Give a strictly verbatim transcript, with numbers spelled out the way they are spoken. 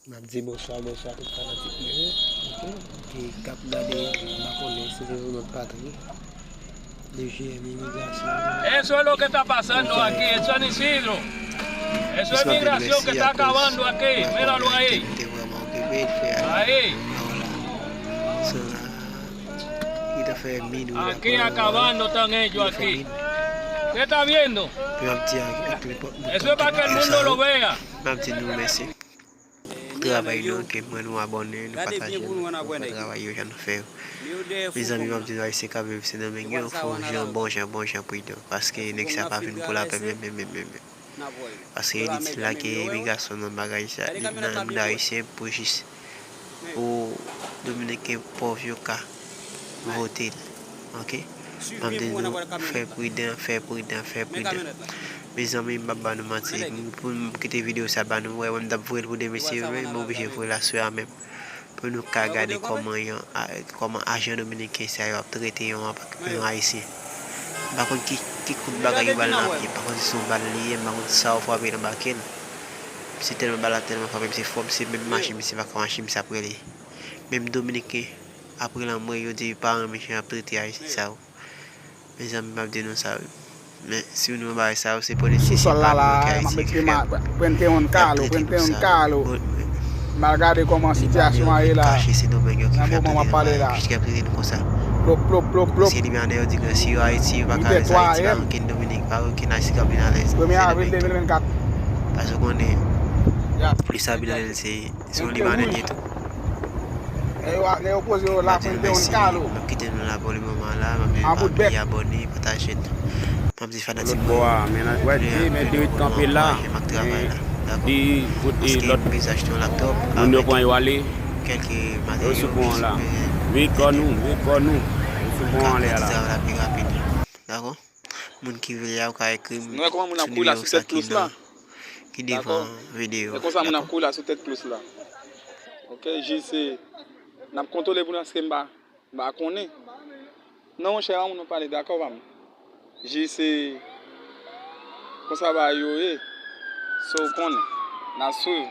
M ap di bonswa, bonswa tout fanatik mwen yo, ok, ki, k ap gade, m pa konnen si se yon lòt patri. D G M imigrasyon. Eso es lo que está pasando aquí en San Isidro. Eso es migración que está acabando aquí. Míralo ahí. Ahí. Aquí acabando están ellos aquí. ¿Qué está viendo? Eso es para que el mundo lo vea. M ap di nou mèsi pou travay nou, ke mwen nou abòne, nou pataje, nou fè travay yo jan nou fè yo. Mezanmi, m ap di nou, Ayisyen k ap viv Sendomeng yo, fò w jan bon jan, bon jan pridan, paske nèg sa pa vin pou lapè menm, menm, menm, menm, menm. Paske li di la ke imigrasyon nan bagay sa, li nan men Ayisyen pou jis pou Dominiken pòv yo ka vote l. Ok? M ap di nou, fè pridan, fè pridan, fè pridan. Mezanmi, m p ap ba nou manti. M, pou m kite videyo sa ba nou, wè, wè, m t ap voye l pou de mesye yo, men m oblije voye l aswè a menm. Pou nou ka gade kòman yon, a, kòman ajan dominiken sa yo ap trete yon, yon Ayisyen. M pa konn ki, ki kout bagay yo ba l nan pye, m pa konn si se yon bal li ye, m pa konn sa yo frape nan bake l. Misye tèlman bal la tèlman frape misye fò, misye menm mache, misye pa ka mache, misye ap rele. Menm dominiken, apre lanmò, yo di yo pa renmen jan y ap trete Ayisyen sa yo. Mezanmi, m ap di nou sa wi. Men, si nou bagay sa yo, se politisyen pa nou ki Ayiti ki fè yo. Y ap trete nou sa. Bon, men, malgade kòman sitiyasyon an ye la, kache se Domeng yo ki fè y ap trete nou bagay, ki, ki ap trete nou konsa. Paske Libanè yo di ke si yo Ayiti, yo pa ka rete Ayiti, pa okenn Dominik, pa okenn Ayisyen k ap vin alèz. Se Domeng yo. Paske w konnen, Luis Abinader se, se yon Libanè li ye tou. Lè yo, lè yo poze yo la, pwente yon kalo. M ap kite nou la pou le moman la, m ap di pa bliye abòne, pataje l. M ap di fanatik mwen yo, lè y ap vin pou moman, ankouraje m ak travay la, dakò? Paske m bezwen achte yon laptòp avèk kèlke materyal ki bezwen pou m ka fè ti travay la pi rapid, dakò? Moun ki vle a, ou ka ekri m sou nimewo sa ki nan, ki devan videyo a, dakò? Men konsa moun ap kouri la sou tèt klous la. Ok, jis se, n ap kontwole pou nou, paske m pa, m pa konnen. Non, monchè, pa moun nou pale, dakò, pa m. Jis se konsa bagay yo ye. So w konnen. N ap swiv.